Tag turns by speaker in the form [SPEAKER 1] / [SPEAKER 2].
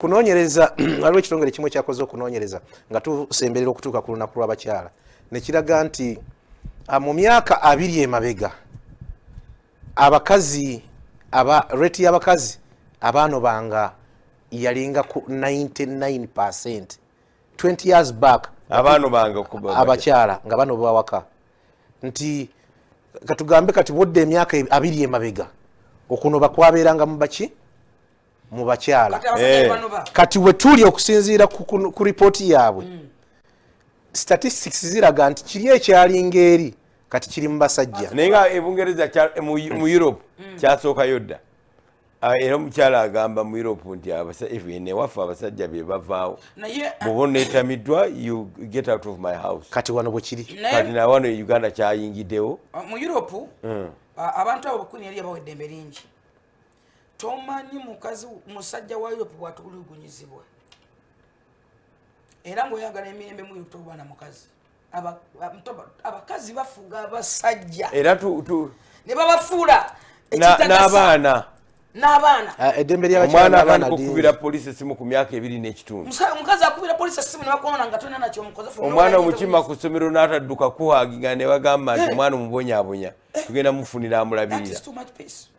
[SPEAKER 1] Kunoonyereza, waliwo ekitongole kimu ekyakoze okunoonyereza nga tusemberera okutuuka ku lunaku lw'abakyala, nekiraga nti mu myaka 20 emabega, abakazi aba rate y'abakazi abaanobanga yalinga ku 99% 20 years back.
[SPEAKER 2] Abaano bange?
[SPEAKER 1] Abakyala nga banoba waka, nti katugambe kati bwodda emyaka 20 emabega, okunoba kwabeeranga mu baki, mu bakyala.
[SPEAKER 3] Kati abasajja banoba?
[SPEAKER 1] Kati we tuli, okusinziira ku ripooti yaabwe, statistics ziraga nti kiri ekyalinga eri kati kiri mu basajja.
[SPEAKER 2] Naye nga ebungereza mu Europe kyasookayo dda. Ah, era omukyala agamba mu Europe nti newaffe abasajja be bavaawo.
[SPEAKER 3] Naye
[SPEAKER 2] bw'oba oneetamiddwa, you get out of my house.
[SPEAKER 1] Kati wano bwe kiri.
[SPEAKER 2] Kati nawano e Uganda kyayingiddewo.
[SPEAKER 3] Mu Europe, abantu abo Queen yali yabawa eddembe lingi. Tomanyi mukazi musajja wa Europe bwatulugunyizibwa, era ngaoyagala emirembe mu Europe, toba na mukazi. Abakazi bafuga abasajja.
[SPEAKER 2] Era
[SPEAKER 3] ne babafuula ekitagasa.
[SPEAKER 2] N'abaana.
[SPEAKER 3] N'abaana.
[SPEAKER 1] Ah, eddembe ly'abakyala
[SPEAKER 2] Omwana
[SPEAKER 1] n'abaana
[SPEAKER 2] atandika
[SPEAKER 1] lingi.
[SPEAKER 2] okukubira poliisi esimu ku myaka 2 n'ekitundu.
[SPEAKER 3] Omukazi akubira polisi esimu ne bakuona nga tolina nakyomukoze.
[SPEAKER 2] Omwana omukima ku ssomero n'atadduka kuhaginga, ne bagamba nti omwana omubonyaabonya, tugenda mufunira amulabirira.
[SPEAKER 3] Too much peace.